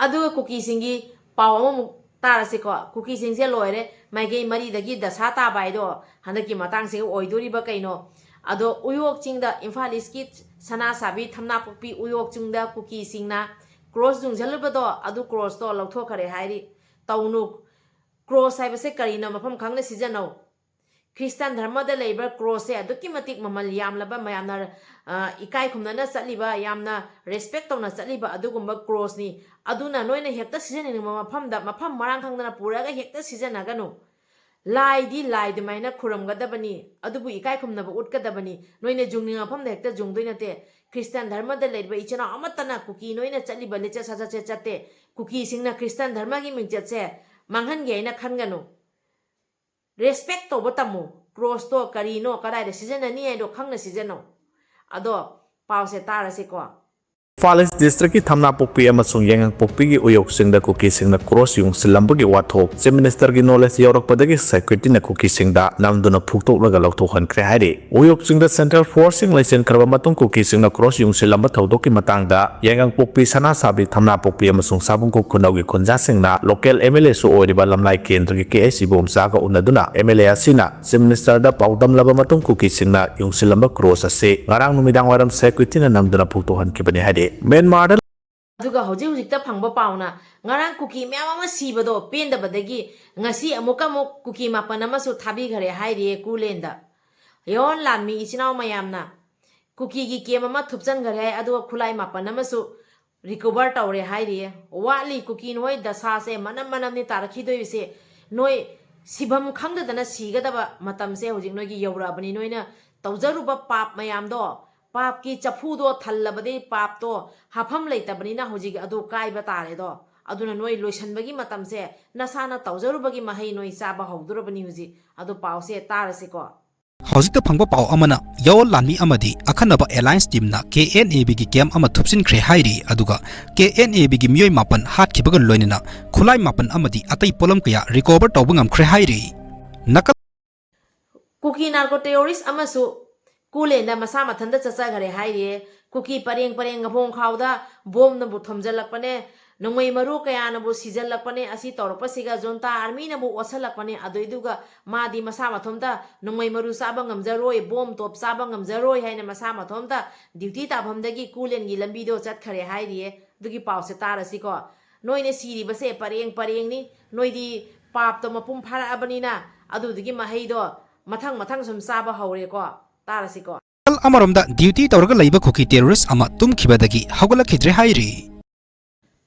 ꯑꯗꯨꯒ ꯀꯨꯀꯤꯁꯤꯡꯒꯤ ꯄꯥꯎ ꯑꯃꯃꯨꯛ ꯇꯥꯔꯁꯤꯀꯣ꯫ ꯀꯨꯀꯤꯁꯤꯡꯁꯦ ꯂꯣꯏꯔꯦ, ꯃꯥꯏꯀꯩ ꯃꯔꯤꯗꯒꯤ ꯗꯁꯥ ꯇꯥꯕ ꯍꯥꯏꯗꯣ ꯍꯟꯗꯛꯀꯤ ꯃꯇꯥꯡꯁꯤꯒ ꯑꯣꯏꯗꯣꯔꯤꯕ ꯀꯩꯅꯣ? ꯑꯗꯣ ꯎꯌꯣꯛ ꯆꯤꯡꯗ ꯏꯝꯐꯥꯜ ꯏꯁꯀꯤ ꯁꯅꯥꯁꯥꯕꯤ, ꯊꯝꯅꯥꯄꯣꯛꯄꯤ ꯎꯌꯣꯛ ꯆꯤꯡꯗ ꯀꯨꯀꯤꯁꯤꯡꯅ ꯀ꯭ꯔꯣꯁ ꯌꯨꯡꯁꯤꯜꯂꯨꯕꯗꯣ, ꯑꯗꯨ ꯀ꯭ꯔꯣꯁꯇꯣ ꯂꯧꯊꯣꯛꯈꯔꯦ ꯍꯥꯏꯔꯤ꯫ ꯇꯧꯅꯨ꯫ ꯀ꯭ꯔꯣꯁ ꯍꯥꯏꯕꯁꯦ ꯀꯔꯤꯅꯣ? ꯃꯐꯝ ꯈꯪꯅ ꯁꯤꯖꯤꯟꯅꯧ꯫ ꯈ꯭ꯔꯤꯁꯇꯥꯟ ꯙꯔꯃꯗ ꯂꯩꯔꯤꯕ ꯀ꯭ꯔꯣꯁꯁꯦ ꯑꯗꯨꯛꯀꯤ ꯃꯇꯤꯛ ꯃꯃꯜ ꯌꯥꯝꯂꯕ, ꯃꯌꯥꯝꯅ, ꯑ, ꯏꯀꯥꯏ ꯈꯨꯝꯅꯅ ꯆꯠꯂꯤꯕ, ꯌꯥꯝꯅ ꯔꯦꯁꯄꯦꯛ ꯇꯧꯅ ꯆꯠꯂꯤꯕ ꯑꯗꯨꯒꯨꯝꯕ ꯀ꯭ꯔꯣꯁꯅꯤ꯫ ꯑꯗꯨꯅ ꯅꯣꯏꯅ ꯍꯦꯛꯇ ꯁꯤꯖꯤꯟꯅꯅꯤꯡꯕ ꯃꯐꯝꯗ, ꯃꯐꯝ ꯃꯔꯥꯡ ꯈꯪꯗꯅ ꯄꯨꯔꯛꯑꯒ ꯍꯦꯛꯇ ꯁꯤꯖꯤꯟꯅꯒꯅꯨ꯫ ꯂꯥꯏꯗꯤ ꯂꯥꯏ ꯑꯗꯨꯃꯥꯏꯅ ꯈꯨꯔꯨꯝꯒꯗꯕꯅꯤ, ꯑꯗꯨꯕꯨ ꯏꯀꯥꯏ ꯈꯨꯝꯅꯕ ꯎꯠꯀꯗꯕꯅꯤ꯫ ꯅꯣꯏꯅ ꯌꯨꯡꯅꯤꯡꯕ ꯃꯐꯝꯗ ꯍꯦꯛꯇ ꯌꯨꯡꯗꯣꯏ ꯅꯠꯇꯦ꯫ ꯈ꯭ꯔꯤꯁꯇꯥꯟ ꯙꯔꯃꯗ ꯂꯩꯔꯤꯕ ꯏꯆꯤꯟ ꯏꯅꯥꯎ ꯑꯃꯠꯇꯅ ꯀꯨꯀꯤ ꯅꯣꯏꯅ ꯆꯠꯂꯤꯕ ꯂꯤꯆꯠ ꯁꯥꯖꯠꯁꯦ ꯆꯠꯇꯦ꯫ ꯀꯨꯀꯤꯁꯤꯡꯅ ꯈ꯭ꯔꯤꯁꯇꯥꯟ ꯙꯔꯃꯒꯤ ꯃꯤꯡꯆꯠꯁꯦ ꯃꯥꯡꯍꯟꯒꯦ ꯍꯥꯏꯅ ꯈꯟꯒꯅꯨ꯫ ꯔꯦꯁꯄꯦꯛ ꯇꯧꯕ ꯇꯝꯃꯨ꯫ ꯀ꯭ꯔꯣꯁꯇꯣ ꯀꯔꯤꯅꯣ, ꯀꯗꯥꯏꯗ ꯁꯤꯖꯤꯟꯅꯅꯤ ꯍꯥꯏꯗꯣ ꯈꯪꯅ ꯁꯤꯖꯤꯟꯅꯧ꯫ ꯑꯗꯣ ꯄꯥꯎꯁꯦ ꯇꯥꯔꯁꯤꯀꯣ꯫ ꯏꯝꯐꯥꯜ ꯏꯁ ꯗꯤꯁꯇ꯭ꯔꯤꯛꯀꯤ ꯊꯝꯅꯥꯄꯣꯛꯄꯤ ꯑꯃꯁꯨꯡ ꯌꯥꯏꯉꯪꯄꯣꯛꯄꯤꯒꯤ ꯎꯌꯣꯛꯁꯤꯡꯗ ꯀꯨꯀꯤꯁꯤꯡꯅ ꯀ꯭ꯔꯣꯁ ꯌꯨꯡꯁꯤꯜꯂꯝꯕꯒꯤ ꯋꯥꯊꯣꯛ ꯆꯤꯐ ꯃꯤꯅꯤꯁꯇꯔꯒꯤ ꯅꯣꯂꯦꯖ ꯌꯧꯔꯛꯄꯗꯒꯤ ꯁꯦꯀ꯭ꯌꯨꯔꯤꯇꯤꯅ ꯀꯨꯀꯤꯁꯤꯡꯗ ꯅꯝꯗꯨꯅ ꯐꯨꯛꯇꯣꯛꯂꯒ ꯂꯧꯊꯣꯛꯍꯟꯈ꯭ꯔꯦ ꯍꯥꯏꯔꯤ꯫ ꯎꯌꯣꯛꯁꯤꯡꯗ ꯁꯦꯟꯇ꯭ꯔꯦꯜ ꯐꯣꯔꯁꯁꯤꯡ ꯂꯩꯁꯤꯟꯈ꯭ꯔꯕ ꯃꯇꯨꯡ ꯀꯨꯀꯤꯁꯤꯡꯅ ꯀ꯭ꯔꯣꯁ ꯌꯨꯡꯁꯤꯜꯂꯝꯕ ꯊꯧꯗꯣꯛꯀꯤ ꯃꯇꯥꯡꯗ ꯌꯥꯏꯉꯪꯄꯣꯛꯄꯤ, ꯁꯅꯥꯁꯥꯕꯤ, ꯊꯝꯅꯥꯄꯣꯛꯄꯤ ꯑꯃꯁꯨꯡ ꯁꯥꯕꯨꯡꯈꯣꯛ ꯈꯨꯅꯧꯒꯤ ꯈꯨꯟꯖꯥꯁꯤꯡꯅ ꯂꯣꯀꯦꯜ ꯑꯦꯝ ꯑꯦꯜ ꯑꯦꯁꯨ ꯑꯣꯏꯔꯤꯕ ꯂꯝꯂꯥꯏ ꯀꯦꯟꯗ꯭ꯔꯒꯤ ꯀꯦ ꯑꯩꯆ ꯏꯕꯣꯝꯆꯥꯒ ꯎꯅꯗꯨꯅ ꯑꯦꯝ ꯑꯦꯜ ꯑꯦ ꯑꯁꯤꯅ ꯆꯤꯐ ꯃꯤꯅꯤꯁꯇꯔꯗ ꯄꯥꯎꯗꯝꯂꯕ ꯃꯇꯨꯡ ꯀꯨꯀꯤꯁꯤꯡꯅ ꯌꯨꯡꯁꯤꯜꯂꯝꯕ ꯀ꯭ꯔꯣꯁ ꯑꯁꯤ ꯉꯔꯥꯡ ꯅꯨꯃꯤꯗꯥꯡ ꯋꯥꯏꯔꯝ ꯁꯦꯀ꯭ꯌꯨꯔꯤꯇꯤꯅ ꯅꯝꯗꯨꯅ ꯐꯨꯛꯇꯣꯛꯍꯟꯈꯤꯕꯅꯤ ꯍꯥꯏꯔꯤ꯫ ꯃ꯭ꯌꯥꯟꯃꯥꯔꯗ ꯑꯗꯨꯒ ꯍꯧꯖꯤꯛ ꯍꯧꯖꯤꯛꯇ ꯐꯪꯕ ꯄꯥꯎꯅ ꯉꯔꯥꯡ ꯀꯨꯀꯤ ꯃꯌꯥꯝ ꯑꯃ ꯁꯤꯕꯗꯣ ꯄꯦꯟꯗꯕꯗꯒꯤ ꯉꯁꯤ ꯑꯃꯨꯛꯀ ꯑꯃꯨꯛ ꯀꯨꯀꯤ ꯃꯥꯄꯟ ꯑꯃꯁꯨ ꯊꯥꯕꯤꯈꯔꯦ ꯍꯥꯏꯔꯤꯌꯦ ꯀꯨꯂꯦꯟꯗ꯫ ꯌꯥꯑꯣꯟ ꯂꯥꯟꯃꯤ ꯏꯆꯤꯟ ꯏꯅꯥꯎ ꯃꯌꯥꯝꯅ ꯀꯨꯀꯤꯒꯤ ꯀꯦꯝ ꯑꯃ ꯊꯨꯞꯆꯟꯈꯔꯦ ꯍꯥꯏ, ꯑꯗꯨꯒ ꯈꯨꯠꯂꯥꯏ ꯃꯥꯄꯟ ꯑꯃꯁꯨ ꯔꯤꯀꯣꯚꯔ ꯇꯧꯔꯦ ꯍꯥꯏꯔꯤꯌꯦ꯫ ꯋꯥꯠꯂꯤ ꯀꯨꯀꯤ ꯅꯣꯏ ꯗꯁꯥꯁꯦ ꯃꯅꯝ ꯃꯅꯝꯅꯤ ꯇꯥꯔꯛꯈꯤꯗꯣꯏꯁꯦ꯫ ꯅꯣꯏ ꯁꯤꯐꯝ ꯈꯪꯗꯗꯅ ꯁꯤꯒꯗꯕ ꯃꯇꯝꯁꯦ ꯍꯧꯖꯤꯛ ꯅꯣꯏꯒꯤ ꯌꯧꯔꯛꯑꯕꯅꯤ꯫ ꯅꯣꯏꯅ ꯇꯧꯖꯔꯨꯕ ꯄꯥꯞ ꯃꯌꯥꯝꯗꯣ, ꯄꯥꯞꯀꯤ ꯆꯐꯨꯗꯣ ꯊꯜꯂꯕꯗꯤ ꯄꯥꯞꯇꯣ ꯍꯥꯐꯝ ꯂꯩꯇꯕꯅꯤꯅ ꯍꯧꯖꯤꯛ ꯑꯗꯨ ꯀꯥꯏꯕ ꯇꯥꯔꯦꯗꯣ꯫ ꯑꯗꯨꯅ ꯅꯣꯏ ꯂꯣꯏꯁꯟꯕꯒꯤ ꯃꯇꯝꯁꯦ ꯅꯁꯥꯅ ꯇꯧꯖꯔꯨꯕꯒꯤ ꯃꯍꯩ ꯅꯣꯏ ꯆꯥꯕ ꯍꯧꯗꯣꯔꯕꯅꯤ ꯍꯧꯖꯤꯛ꯫ ꯑꯗꯨ ꯄꯥꯎꯁꯦ ꯇꯥꯔꯁꯤꯀꯣ꯫ ꯍꯧꯖꯤꯛꯇ ꯐꯪꯕ ꯄꯥꯎ ꯑꯃꯅ ꯌꯥꯑꯣꯟ ꯂꯥꯟꯃꯤ ꯑꯃꯗꯤ ꯑꯈꯟꯅꯕ ꯑꯦꯂꯥꯏꯟꯁ ꯇꯤꯝꯅ ꯀꯦ ꯑꯦꯟ ꯑꯦ ꯕꯤꯒꯤ ꯀꯦꯝ ꯑꯃ ꯊꯨꯞꯆꯤꯟꯈ꯭ꯔꯦ ꯍꯥꯏꯔꯤ, ꯑꯗꯨꯒ ꯀꯦ ꯑꯦꯟ ꯑꯦ ꯕꯤꯒꯤ ꯃꯤꯑꯣꯏ ꯃꯥꯄꯟ ꯍꯥꯠꯈꯤꯕꯒ ꯂꯣꯏꯅꯅ ꯈꯨꯠꯂꯥꯏ ꯃꯥꯄꯟ ꯑꯃꯗꯤ ꯑꯇꯩ ꯄꯣꯠꯂꯝ ꯀꯌꯥ ꯔꯤꯀꯣꯚꯔ ꯇꯧꯕ ꯉꯝꯈ꯭ꯔꯦ ꯍꯥꯏꯔꯤ꯫ ꯅꯥꯀꯜ ꯀꯨꯀꯤ ꯅꯥꯔꯀꯣ ꯇꯦꯔꯣꯔꯤꯁ ꯑꯃꯁꯨ ꯀꯨꯂꯦꯟꯗ ꯃꯁꯥ ꯃꯊꯟꯇ ꯆꯠꯆꯈꯔꯦ ꯍꯥꯏꯔꯤꯌꯦ꯫ ꯀꯨꯀꯤ ꯄꯔꯦꯡ ꯄꯔꯦꯡ ꯉꯐꯣꯡ ꯈꯥꯎꯗ ꯕꯣꯝꯅꯕꯨ ꯊꯣꯝꯖꯤꯜꯂꯛꯄꯅꯦ, ꯅꯣꯡꯃꯩ ꯃꯔꯨ ꯀꯌꯥꯅꯕꯨ ꯁꯤꯖꯤꯜꯂꯛꯄꯅꯦ꯫ ꯑꯁꯤ ꯇꯧꯔꯛꯄꯁꯤꯒ ꯖꯣꯟꯇꯥ ꯑꯥꯔꯃꯤꯅꯕꯨ ꯑꯣꯠꯁꯜꯂꯛꯄꯅꯦ꯫ ꯑꯗꯨꯏꯗꯨꯒ ꯃꯥꯗꯤ ꯃꯁꯥ ꯃꯊꯟꯇ ꯅꯣꯡꯃꯩ ꯃꯔꯨ ꯆꯥꯕ ꯉꯝꯖꯔꯣꯏ, ꯕꯣꯝ ꯇꯣꯞ ꯆꯥꯕ ꯉꯝꯖꯔꯣꯏ ꯍꯥꯏꯅ ꯃꯁꯥ ꯃꯊꯟꯇ ꯗ꯭ꯌꯨꯇꯤ ꯇꯥꯐꯝꯗꯒꯤ ꯀꯨꯂꯦꯟꯒꯤ ꯂꯝꯕꯤꯗꯣ ꯆꯠꯈꯔꯦ ꯍꯥꯏꯔꯤꯌꯦ꯫ ꯑꯗꯨꯒꯤ ꯄꯥꯎꯁꯦ ꯇꯥꯔꯁꯤꯀꯣ꯫ ꯅꯣꯏꯅ ꯁꯤꯔꯤꯕꯁꯦ ꯄꯔꯦꯡ ꯄꯔꯦꯡꯅꯤ꯫ ꯅꯣꯏꯗꯤ ꯄꯥꯞꯇꯣ ꯃꯄꯨꯡ ꯐꯥꯔꯛꯑꯕꯅꯤꯅ ꯑꯗꯨꯗꯨꯒꯤ ꯃꯍꯩꯗꯣ ꯃꯊꯪ ꯃꯊꯪ ꯁꯨꯝ ꯆꯥꯕ ꯍꯧꯔꯦꯀꯣ꯫ ꯇꯥꯔꯁꯤꯀꯣ꯫ ꯅꯥꯀꯜ ꯑꯃꯔꯣꯝꯗ ꯗ꯭ꯌꯨꯇꯤ ꯇꯧꯔꯒ ꯂꯩꯕ ꯀꯨꯀꯤ ꯇꯦꯔꯣꯔꯤꯁ ꯑꯃ ꯇꯨꯝꯈꯤꯕꯗꯒꯤ ꯍꯧꯒꯠꯂꯛꯈꯤꯗ꯭ꯔꯦ ꯍꯥꯏꯔꯤ꯫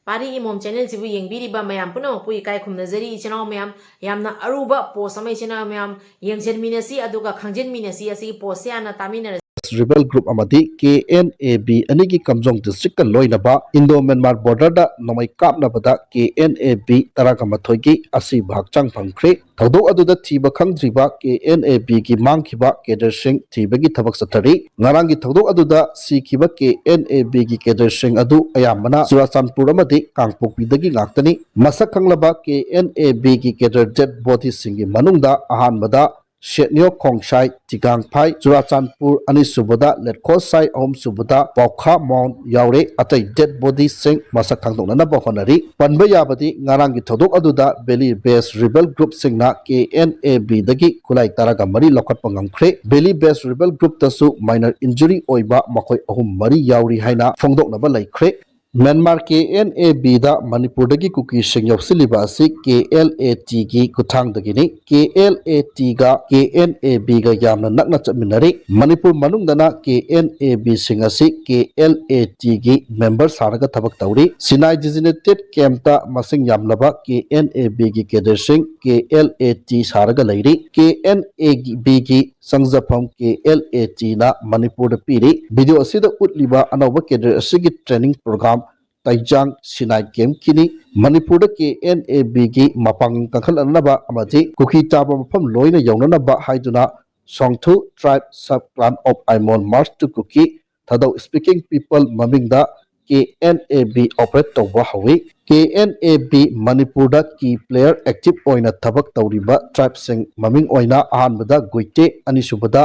ꯄꯥꯔꯤ ꯏꯃꯣꯝ ꯆꯦꯅꯦꯜꯁꯤꯕꯨ ꯌꯦꯡꯕꯤꯔꯤꯕ ꯃꯌꯥꯝ ꯄꯨꯝꯅꯃꯛꯄꯨ ꯏꯀꯥꯏ ꯈꯨꯝꯅꯖꯔꯤ꯫ ꯏꯆꯤꯟ ꯏꯅꯥꯎ ꯃꯌꯥꯝ, ꯌꯥꯝꯅ ꯑꯔꯨꯕ ꯄꯣꯁ ꯑꯃ ꯏꯆꯤꯟ ꯏꯅꯥꯎ ꯃꯌꯥꯝ ꯌꯦꯡꯁꯤꯟꯃꯤꯟꯅꯁꯤ, ꯑꯗꯨꯒ ꯈꯪꯖꯤꯟꯃꯤꯟꯅꯁꯤ꯫ ꯑꯁꯤꯒꯤ ꯄꯣꯁꯁꯦ ꯍꯥꯟꯅ ꯇꯥꯃꯤꯟꯅꯔꯁꯤ꯫ ꯔꯤꯕꯦꯜ ꯒ꯭ꯔꯨꯞ ꯑꯃꯗꯤ ꯀꯦ ꯑꯦꯟ ꯑꯦ ꯕꯤ ꯑꯅꯤꯒꯤ ꯀꯝꯖꯣꯡ ꯗꯤꯁꯇ꯭ꯔꯤꯛꯀ ꯂꯣꯏꯅꯕ ꯏꯟꯗꯣ ꯃ꯭ꯌꯥꯟꯃꯥꯔ ꯕꯣꯔꯗꯔꯗ ꯅꯣꯡꯃꯩ ꯀꯥꯞꯅꯕꯗ ꯀꯦ ꯑꯦꯟ ꯑꯦ ꯕꯤ ꯇꯔꯥꯒ ꯃꯥꯊꯣꯏꯒꯤ ꯑꯁꯤꯕ ꯍꯛꯆꯥꯡ ꯐꯪꯈ꯭ꯔꯦ꯫ ꯊꯧꯗꯣꯛ ꯑꯗꯨꯗ ꯊꯤꯕ ꯈꯪꯗ꯭ꯔꯤꯕ ꯀꯦ ꯑꯦꯟ ꯑꯦ ꯕꯤꯒꯤ ꯃꯥꯡꯈꯤꯕ ꯀꯦꯗꯔꯁꯤꯡ ꯊꯤꯕꯒꯤ ꯊꯕꯛ ꯆꯠꯊꯔꯤ꯫ ꯉꯔꯥꯡꯒꯤ ꯊꯧꯗꯣꯛ ꯑꯗꯨꯗ ꯁꯤꯈꯤꯕ ꯀꯦ ꯑꯦꯟ ꯑꯦ ꯕꯤꯒꯤ ꯀꯦꯗꯔꯁꯤꯡ ꯑꯗꯨ ꯑꯌꯥꯝꯕꯅ ꯆꯨꯔꯥꯆꯥꯟꯄꯨꯔ ꯑꯃꯗꯤ ꯀꯥꯡꯄꯣꯛꯄꯤꯗꯒꯤ ꯉꯥꯛꯇꯅꯤ꯫ ꯃꯁꯛ ꯈꯪꯂꯕ ꯀꯦ ꯑꯦꯟ ꯑꯦ ꯕꯤꯒꯤ ꯀꯦꯗꯔ ꯗꯦꯗ ꯕꯣꯗꯤꯁꯤꯡꯒꯤ ꯃꯅꯨꯡꯗ ꯑꯍꯥꯟꯕꯗ ꯁꯦꯠꯅ꯭ꯌꯣ ꯈꯣꯡꯁꯥꯏ, ꯇꯤꯒꯥꯡꯐꯥꯏ, ꯆꯨꯔꯥꯆꯥꯟꯄꯨꯔ, ꯑꯅꯤꯁꯨꯕꯗ ꯂꯦꯠꯈꯣꯁꯥꯏ, ꯑꯍꯨꯝꯁꯨꯕꯗ ꯄꯥꯎꯈꯥ ꯃꯥꯎꯟ ꯌꯥꯎꯔꯦ꯫ ꯑꯇꯩ ꯗꯦꯗ ꯕꯣꯗꯤꯁꯤꯡ ꯃꯁꯛ ꯈꯪꯗꯣꯛꯅꯅꯕ ꯍꯣꯠꯅꯔꯤ꯫ ꯄꯟꯕ ꯌꯥꯕꯗꯤ ꯉꯔꯥꯡꯒꯤ ꯊꯧꯗꯣꯛ ꯑꯗꯨꯗ ꯚꯦꯂꯤ ꯕꯦꯁ ꯔꯤꯕꯦꯜ ꯒ꯭ꯔꯨꯞꯁꯤꯡꯅ ꯀꯦ ꯑꯦꯟ ꯑꯦ ꯕꯤꯗꯒꯤ ꯈꯨꯠꯂꯥꯏ ꯇꯔꯥꯒ ꯃꯔꯤ ꯂꯧꯈꯠꯄ ꯉꯝꯈ꯭ꯔꯦ꯫ ꯚꯦꯂꯤ ꯕꯦꯁ ꯔꯤꯕꯦꯜ ꯒ꯭ꯔꯨꯞꯇꯁꯨ ꯃꯥꯏꯅꯔ ꯏꯟꯖꯨꯔꯤ ꯑꯣꯏꯕ ꯃꯈꯣꯏ ꯑꯍꯨꯝ ꯃꯔꯤ ꯌꯥꯎꯔꯤ ꯍꯥꯏꯅ ꯐꯣꯡꯗꯣꯛꯅꯕ ꯂꯩꯈ꯭ꯔꯦ꯫ ꯃ꯭ꯌꯥꯟꯃꯥꯔ ꯀꯦ ꯑꯦꯟ ꯑꯦ ꯕꯤꯗ ꯃꯅꯤꯄꯨꯔꯗꯒꯤ ꯀꯨꯀꯤꯁꯤꯡ ꯌꯥꯎꯁꯤꯜꯂꯤꯕ ꯑꯁꯤ ꯀꯦ ꯑꯦꯜ ꯑꯦ ꯇꯤꯒꯤ ꯈꯨꯠꯊꯥꯡꯗꯒꯤꯅꯤ꯫ ꯀꯦ ꯑꯦꯜ ꯑꯦ ꯇꯤꯒ ꯀꯦ ꯑꯦꯟ ꯑꯦ ꯕꯤꯒ ꯌꯥꯝꯅ ꯅꯛꯅ ꯆꯠꯃꯤꯟꯅꯔꯤ꯫ ꯃꯅꯤꯄꯨꯔ ꯃꯅꯨꯡꯗꯅ ꯀꯦ ꯑꯦꯟ ꯑꯦ ꯕꯤꯁꯤꯡ ꯑꯁꯤ ꯀꯦ ꯑꯦꯜ ꯑꯦ ꯇꯤꯒꯤ ꯃꯦꯝꯕꯔ ꯁꯥꯔꯒ ꯊꯕꯛ ꯇꯧꯔꯤ꯫ ꯁꯤꯅꯥꯏ ꯗꯤꯖꯤꯅꯦꯇꯦꯠ ꯀꯦꯝꯞꯇ ꯃꯁꯤꯡ ꯌꯥꯝꯂꯕ ꯀꯦ ꯑꯦꯟ ꯑꯦ ꯕꯤꯒꯤ ꯀꯦꯗꯔꯁꯤꯡ ꯀꯦ ꯑꯦꯜ ꯑꯦ ꯇꯤ ꯁꯥꯔꯒ ꯂꯩꯔꯤ꯫ ꯀꯦ N A ꯕꯤꯒꯤ ꯆꯪꯖꯐꯝ K L A ꯇꯤꯅ ꯃꯅꯤꯄꯨꯔꯗ ꯄꯤꯔꯤ꯫ ꯚꯤꯗꯤꯑꯣ ꯑꯁꯤꯗ ꯎꯠꯂꯤꯕ ꯑꯅꯧꯕ ꯀꯦꯗꯔ ꯑꯁꯤꯒꯤ ꯇ꯭ꯔꯦꯅꯤꯡ ꯄ꯭ꯔꯣꯒ꯭ꯔꯥꯝ ꯇꯥꯏꯖꯥꯡ ꯁꯤꯅꯥꯏ ꯀꯦꯝꯞꯀꯤꯅꯤ꯫ ꯃꯅꯤꯄꯨꯔꯗ ꯀꯦ ꯑꯦꯟ ꯑꯦ ꯕꯤꯒꯤ ꯃꯄꯥꯡꯒꯜ ꯀꯟꯈꯠꯅꯅꯕ ꯑꯃꯗꯤ ꯀꯨꯀꯤ ꯇꯥꯕ ꯃꯐꯝ ꯂꯣꯏꯅ ꯌꯧꯅꯅꯕ ꯍꯥꯏꯗꯨꯅ ꯁꯣꯡꯊꯨ Tribe Sub Clan of Aimol March to Kuki Thadou Speaking People ꯃꯃꯤꯡꯗ K N A B operate ꯇꯧꯕ ꯍꯧꯏ꯫ ꯀꯦ ꯑꯦꯟ ꯑꯦ ꯕꯤ ꯃꯅꯤꯄꯨꯔꯗ ꯀꯤ ꯄ꯭ꯂꯦꯌꯔ ꯑꯦꯛꯇꯤꯚ ꯑꯣꯏꯅ ꯊꯕꯛ ꯇꯧꯔꯤꯕ ꯇ꯭ꯔꯥꯏꯕꯁꯤꯡ ꯃꯃꯤꯡ ꯑꯣꯏꯅ ꯑꯍꯥꯟꯕꯗ ꯒꯨꯏꯇꯦ, ꯑꯅꯤꯁꯨꯕꯗ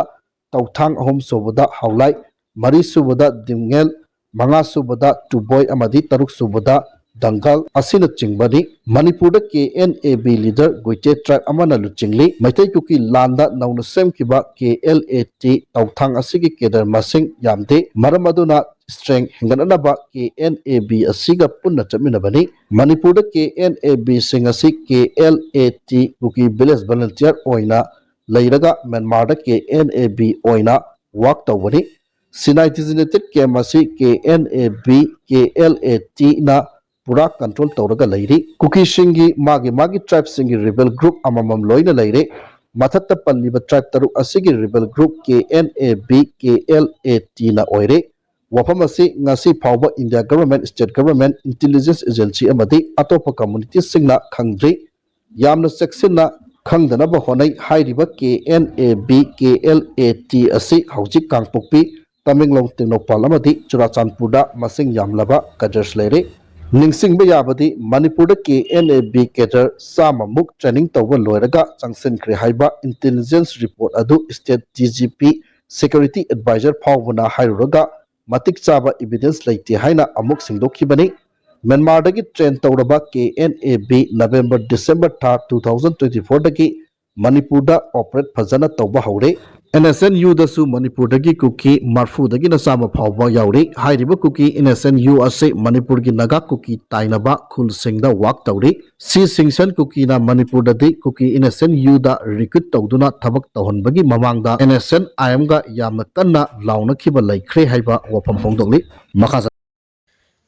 ꯇꯧꯊꯥꯡ, ꯑꯍꯨꯝꯁꯨꯕꯗ ꯍꯥꯎꯂꯥꯏ, ꯃꯔꯤꯁꯨꯕꯗ ꯗꯤꯝꯉꯦꯜ, ꯃꯉꯥꯁꯨꯕꯗ ꯇꯨꯕꯣꯏ ꯑꯃꯗꯤ ꯇꯔꯨꯛꯁꯨꯕꯗ ꯗꯪꯒꯜ ꯑꯁꯤꯅꯆꯤꯡꯕꯅꯤ꯫ ꯃꯅꯤꯄꯨꯔꯗ K N A B leader ꯒꯨꯏꯇꯦ ꯇ꯭ꯔꯥꯏꯕ ꯑꯃꯅ ꯂꯨꯆꯤꯡꯂꯤ꯫ ꯃꯩꯇꯩ ꯀꯨꯀꯤ ꯂꯥꯟꯗ ꯅꯧꯅ ꯁꯦꯝꯈꯤꯕ ꯀꯦ ꯑꯦꯜ ꯑꯦ ꯇꯤ ꯇꯧꯊꯥꯡ ꯑꯁꯤꯒꯤ ꯀꯦꯗꯔ ꯃꯁꯤꯡ ꯌꯥꯝꯗꯦ꯫ ꯃꯔꯝ ꯑꯗꯨꯅ ꯁ꯭ꯇ꯭ꯔꯦꯡ ꯍꯦꯟꯒꯠꯅꯅꯕ ꯀꯦ ꯑꯦꯟ ꯑꯦ ꯕꯤ ꯑꯁꯤꯒ ꯄꯨꯟꯅ ꯆꯠꯃꯤꯟꯅꯕꯅꯤ꯫ ꯃꯅꯤꯄꯨꯔꯗ ꯀꯦ ꯑꯦꯟ ꯑꯦ ꯕꯤꯁꯤꯡ ꯑꯁꯤ K L A T Kuki village volunteer ꯑꯣꯏꯅ ꯂꯩꯔꯒ ꯃ꯭ꯌꯥꯟꯃꯥꯔꯗ ꯀꯦ ꯑꯦꯟ ꯑꯦ ꯕꯤ ꯑꯣꯏꯅ ꯋꯥꯛ ꯇꯧꯕꯅꯤ꯫ ꯁꯤꯅꯥꯏ ꯗꯤꯖꯤꯅꯦꯇꯦꯠ ꯀꯦꯝꯞ ꯑꯁꯤ K N A B, K L A ꯇꯤꯅ ꯄꯨꯔꯥ ꯀꯟꯇ꯭ꯔꯣꯜ ꯇꯧꯔꯒ ꯂꯩꯔꯤ꯫ ꯀꯨꯀꯤꯁꯤꯡꯒꯤ ꯃꯥꯒꯤ ꯃꯥꯒꯤ ꯇ꯭ꯔꯥꯏꯕꯁꯤꯡꯒꯤ ꯔꯤꯕꯦꯜ ꯒ꯭ꯔꯨꯞ ꯑꯃꯃꯝ ꯂꯣꯏꯅ ꯂꯩꯔꯦ꯫ ꯃꯊꯛꯇ ꯄꯜꯂꯤꯕ ꯇ꯭ꯔꯥꯏꯕ ꯇꯔꯨꯛ ꯑꯁꯤꯒꯤ rebel group K N A B, K L A ꯇꯤꯅ ꯑꯣꯏꯔꯦ꯫ ꯋꯥꯐꯝ ꯑꯁꯤ ꯉꯁꯤ ꯐꯥꯎꯕ India government, state government, intelligence agency ꯑꯃꯗꯤ ꯑꯇꯣꯞꯄ ꯀꯝꯃꯨꯅꯤꯇꯤꯁꯤꯡꯅ ꯈꯪꯗ꯭ꯔꯤ꯫ ꯌꯥꯝꯅ ꯆꯦꯛꯁꯤꯟꯅ ꯈꯪꯗꯅꯕ ꯍꯣꯠꯅꯩ꯫ ꯍꯥꯏꯔꯤꯕ K N A B, K L A T ꯑꯁꯤ ꯍꯧꯖꯤꯛ ꯀꯥꯡꯄꯣꯛꯄꯤ, ꯇꯃꯦꯡꯂꯣꯡ, ꯇꯦꯡꯅꯧꯄꯥꯜ ꯑꯃꯗꯤ ꯆꯨꯔꯥꯆꯥꯟꯄꯨꯔꯗ ꯃꯁꯤꯡ ꯌꯥꯝꯂꯕ ꯀꯦꯗꯔꯁ ꯂꯩꯔꯦ꯫ ꯅꯤꯡꯁꯤꯡꯕ ꯌꯥꯕꯗꯤ ꯃꯅꯤꯄꯨꯔꯗ K N A B cadre ꯆꯥꯝꯃꯃꯨꯛ ꯇ꯭ꯔꯦꯅꯤꯡ ꯇꯧꯕ ꯂꯣꯏꯔꯒ ꯆꯪꯁꯤꯟꯈ꯭ꯔꯦ ꯍꯥꯏꯕ ꯏꯟꯇꯦꯂꯤꯖꯦꯟꯁ ꯔꯤꯄꯣꯔꯠ ꯑꯗꯨ state D G P, security adviser ꯐꯥꯎꯕꯅ ꯍꯥꯏꯔꯨꯔꯒ ꯃꯇꯤꯛ ꯆꯥꯕ ꯏꯚꯤꯗꯦꯟꯁ ꯂꯩꯇꯦ ꯍꯥꯏꯅ ꯑꯃꯨꯛ ꯁꯦꯡꯗꯣꯛꯈꯤꯕꯅꯤ꯫ ꯃ꯭ꯌꯥꯟꯃꯥꯔꯗꯒꯤ ꯇ꯭ꯔꯦꯟ ꯇꯧꯔꯕ K N A B November December ꯊꯥ ꯇꯨ ꯊꯥꯎꯖꯟ ꯇ꯭ꯋꯦꯟꯇꯤ ꯐꯣꯔꯗꯒꯤ ꯃꯅꯤꯄꯨꯔꯗ ꯑꯣꯄꯔꯦꯠ ꯐꯖꯅ ꯇꯧꯕ ꯍꯧꯔꯦ꯫ ꯑꯦꯟ ꯑꯦꯁ ꯑꯦꯟ ꯌꯨꯗꯁꯨ ꯃꯅꯤꯄꯨꯔꯗꯒꯤ ꯀꯨꯀꯤ ꯃꯔꯐꯨꯗꯒꯤꯅ ꯆꯥꯝꯃ ꯐꯥꯎꯕ ꯌꯥꯎꯔꯤ꯫ ꯍꯥꯏꯔꯤꯕ ꯀꯨꯀꯤ ꯑꯦꯟ ꯑꯦꯁ ꯑꯦꯟ ꯌꯨ ꯑꯁꯤ ꯃꯅꯤꯄꯨꯔꯒꯤ ꯅꯥꯒꯥ ꯀꯨꯀꯤ ꯇꯥꯏꯅꯕ ꯈꯨꯜꯁꯤꯡꯗ ꯋꯥꯛ ꯇꯧꯔꯤ꯫ ꯁꯤ ꯁꯤꯡꯁꯟ ꯀꯨꯀꯤꯅ ꯃꯅꯤꯄꯨꯔꯗꯗꯤ ꯀꯨꯀꯤ ꯑꯦꯟ ꯑꯦꯁ ꯑꯦꯟ ꯌꯨꯗ ꯔꯤꯀ꯭ꯔꯨꯠ ꯇꯧꯗꯨꯅ ꯊꯕꯛ ꯇꯧꯍꯟꯕꯒꯤ ꯃꯃꯥꯡꯗ ꯑꯦꯟ ꯑꯦꯁ ꯑꯦꯟ ꯑꯥꯏ ꯑꯦꯝꯒ ꯌꯥꯝꯅ ꯀꯟꯅ ꯂꯥꯎꯅꯈꯤꯕ ꯂꯩꯈ꯭ꯔꯦ ꯍꯥꯏꯕ ꯋꯥꯐꯝ ꯐꯣꯡꯗꯣꯛꯂꯤ꯫ ꯃꯈꯥ